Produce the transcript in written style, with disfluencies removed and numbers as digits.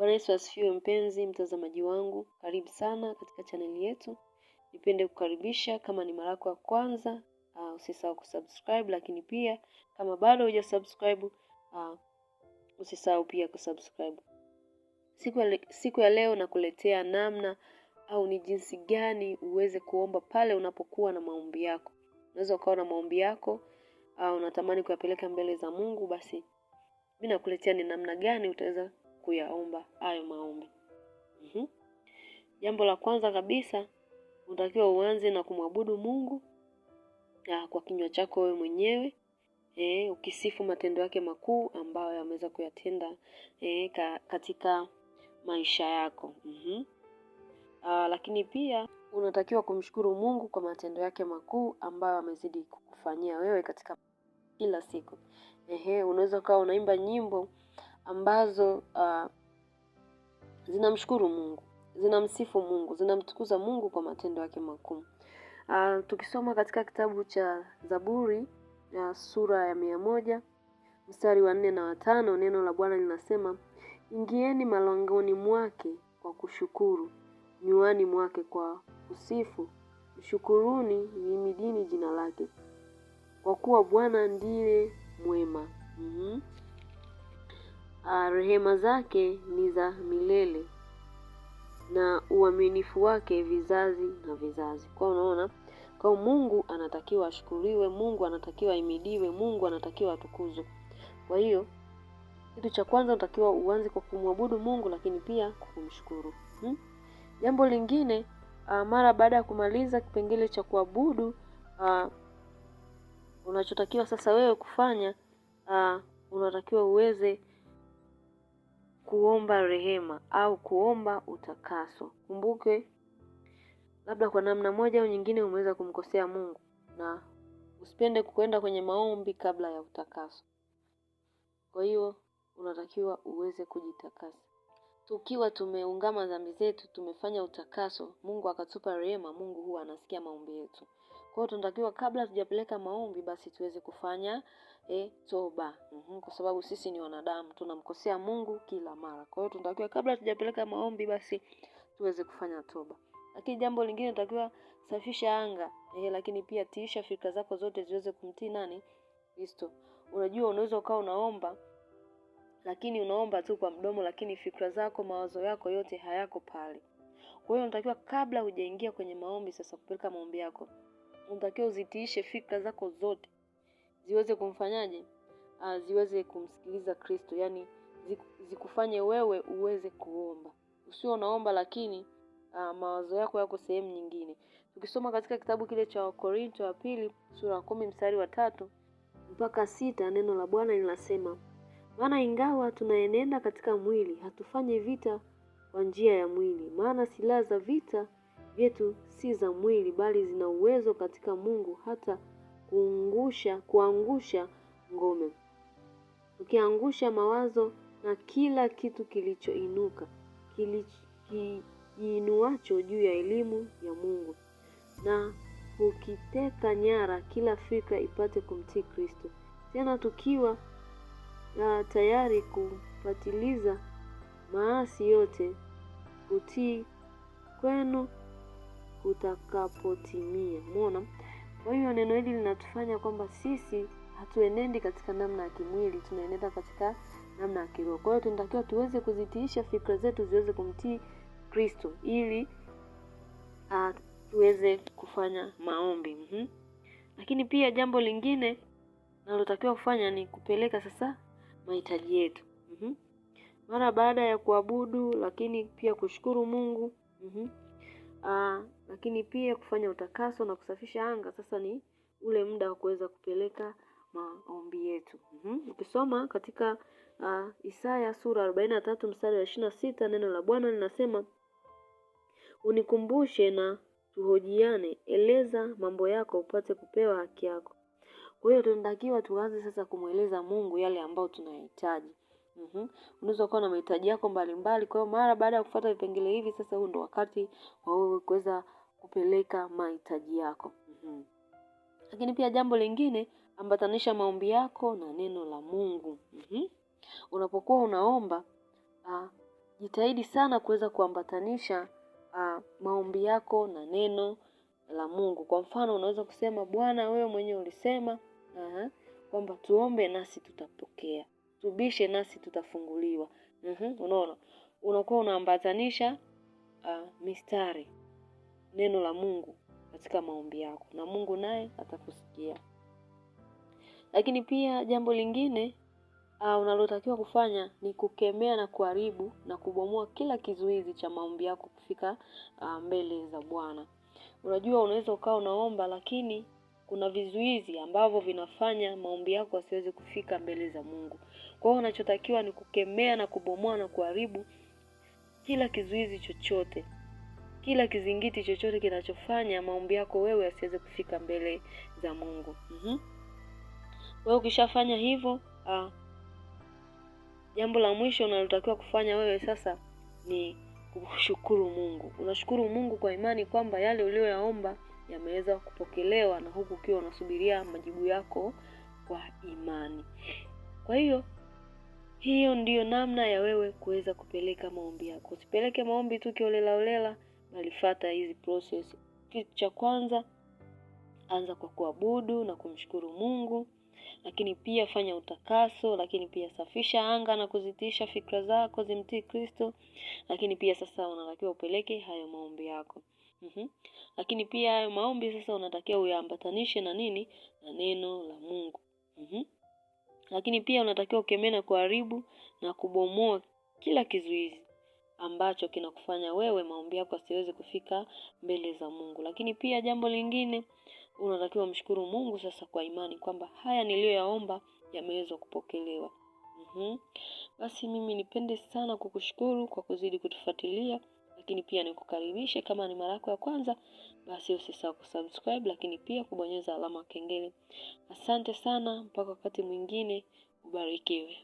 Bwana Yesu asifiwe, mpenzi mtazamaji wangu, karibu sana katika chaneli yetu. Nipende kukaribisha kama ni mara yako ya kwanza, usisahau kusubscribe, lakini pia kama bado hujasubscribe, usisahau pia kusubscribe. Siku ya leo nakuletea namna au ni jinsi gani uweze kuomba pale unapokuwa na maombi yako. Unaweza ukawa na maombi yako au unatamani kuyapeleka mbele za Mungu, basi mimi nakuletea ni namna gani utaweza kuyaomba hayo maombi. Jambo la kwanza kabisa, unatakiwa uanze na kumwabudu Mungu kwa kinywa chako wewe mwenyewe, ukisifu matendo yake makuu ambayo ameweza kuyatenda katika maisha yako. Lakini pia unatakiwa kumshukuru Mungu kwa matendo yake makuu ambayo amezidi kukufanyia wewe katika kila siku. Unaweza ukawa unaimba nyimbo ambazo zinamshukuru Mungu, zinamsifu Mungu, zinamtukuza Mungu kwa matendo yake makuu. Tukisoma katika kitabu cha Zaburi ya sura ya 100 mstari wa 4 na 5, neno la Bwana linasema, ingieni malangoni mwake kwa kushukuru, nyuani mwake kwa kusifu, mshukuruni, lihimidini jina lake, kwa kuwa Bwana ndiye mwema. Rehema zake ni za milele na uaminifu wake vizazi na vizazi. Kwa unaona, kwa Mungu anatakiwa ashukuriwe, Mungu anatakiwa ahimidiwe, Mungu anatakiwa atukuzwe. Kwa hiyo kitu cha kwanza unatakiwa uanze kwa kumwabudu Mungu, lakini pia kwa kumshukuru. Jambo lingine, mara baada ya kumaliza kipengele cha kuabudu, unachotakiwa sasa wewe kufanya, unatakiwa uweze kuomba rehema au kuomba utakaso. Kumbuke, labda kwa namna moja au nyingine umeweza kumkosea Mungu, na usipende kwenda kwenye maombi kabla ya utakaso. Kwa hiyo unatakiwa uweze kujitakasa. Tukiwa tumeungama dhambi zetu, tumefanya utakaso, Mungu akatupa rehema, Mungu huwa anasikia maombi yetu. Kwa hiyo tunatakiwa kabla tujapeleka maombi basi tuweze kufanya toba. Kwa sababu sisi ni wanadamu, tunamkosea Mungu kila mara. Kwa hiyo tunatakiwa kabla tujapeleka maombi basi tuweze kufanya toba. Lakini jambo lingine, tunatakiwa safisha anga, lakini pia tiisha fikra zako zote ziweze kumtii nani? Kristo. Unajua, unaweza ukawa unaomba lakini unaomba tu kwa mdomo, lakini fikra zako, mawazo yako yote hayako pale. Kwa hiyo unatakiwa kabla hujaingia kwenye maombi sasa kupeleka maombi yako, unatakiwa uzitiishe fikra zako zote ziweze kumfanyaje? Ziweze kumsikiliza Kristo, yani zikufanye wewe uweze kuomba. Usio unaomba lakini mawazo yako yako sehemu nyingine. Tukisoma katika kitabu kile cha Wakorinto wa pili sura ya 10 mstari wa 3 mpaka 6, neno la Bwana linasema, maana ingawa tunaenenda katika mwili, hatufanyi vita kwa njia ya mwili. Maana silaha za vita vyetu si za mwili, bali zina uwezo katika Mungu hata kuangusha ngome, tukiangusha mawazo na kila kitu kilichoinuka kiinuacho juu ya elimu ya Mungu, na kukiteka nyara kila fikra ipate kumtii Kristo. Tena tukiwa tayari kupatiliza maasi yote kutii kwenu kutakapotimia. Umeona? Kwa hiyo neno hili linatufanya kwamba sisi hatuenendi katika namna ya kimwili, tunaenenda katika namna ya kiroho. Kwa hiyo tunatakiwa tuweze kuzitiisha fikra zetu ziweze kumtii Kristo ili tuweze kufanya maombi. Lakini pia jambo lingine nalotakiwa kufanya ni kupeleka sasa mahitaji yetu. Mara baada ya kuabudu, lakini pia kushukuru Mungu, lakini pia kufanya utakaso na kusafisha anga, sasa ni ule muda wa kuweza kupeleka maombi yetu. Ukisoma katika Isaya sura 43 mstari wa 26, neno la Bwana linasema, unikumbushe na tuhojiane, eleza mambo yako upate kupewa haki yako. Kwa hiyo tunatakiwa tuanze sasa kumweleza Mungu yale ambayo tunahitaji. Unaweza kuwa na mahitaji yako mbalimbali. Kwa hiyo mara baada ya kufuata vipengele hivi, sasa huu ndo wakati wa wewe kuweza kupeleka mahitaji yako. Lakini pia jambo lingine, ambatanisha maombi yako na neno la Mungu. Unapokuwa unaomba, Jitahidi sana kuweza kuambatanisha maombi yako na neno la Mungu. Kwa mfano, unaweza kusema Bwana, wewe mwenyewe ulisema kwamba tuombe nasi tutapokea, tubishe nasi tutafunguliwa. Unaona, unakuwa unaambatanisha mistari neno la Mungu katika maombi yako, na Mungu naye atakusikia. Lakini pia jambo lingine unalotakiwa kufanya ni kukemea na kuharibu na kubomoa kila kizuizi cha maombi yako kufika mbele za Bwana. Unajua, unaweza ukawa unaomba lakini kuna vizuizi ambavyo vinafanya maombi yako yasiweze kufika mbele za Mungu. Kwa hiyo unachotakiwa ni kukemea na kubomoa na kuharibu kila kizuizi chochote, kila kizingiti chochote kinachofanya maombi yako wewe yasiweze kufika mbele za Mungu. Wewe ukishafanya hivyo, jambo la mwisho unalotakiwa kufanya wewe sasa ni kushukuru Mungu. Unashukuru Mungu kwa imani kwamba yale uliyoyaomba yameweza kupokelewa, na huku ukiwa unasubiria majibu yako kwa imani. Kwa hiyo hiyo ndiyo namna ya wewe kuweza kupeleka maombi yako. Usipeleke maombi tu kiolela olela, bali fuata hizi process. Kitu cha kwanza, anza kwa kuabudu na kumshukuru Mungu, lakini pia fanya utakaso, lakini pia safisha anga na kuzitisha fikra zako zimtii Kristo, lakini pia sasa unatakiwa upeleke hayo maombi yako. Lakini pia hayo maombi sasa unatakiwa uyaambatanishe na nini? Na neno la Mungu. Lakini pia unatakiwa ukemee na kuharibu na kubomoa kila kizuizi ambacho kinakufanya wewe maombi yako asiweze kufika mbele za Mungu. Lakini pia jambo lingine, unatakiwa mshukuru Mungu sasa kwa imani kwamba haya niliyoyaomba yameweza kupokelewa. Basi mimi nipende sana kukushukuru kwa kuzidi kutufuatilia, lakini pia nikukaribishe kama ni mara yako ya kwanza, basi usisahau kusubscribe, lakini pia kubonyeza alama kengele. Asante sana, mpaka wakati mwingine, ubarikiwe.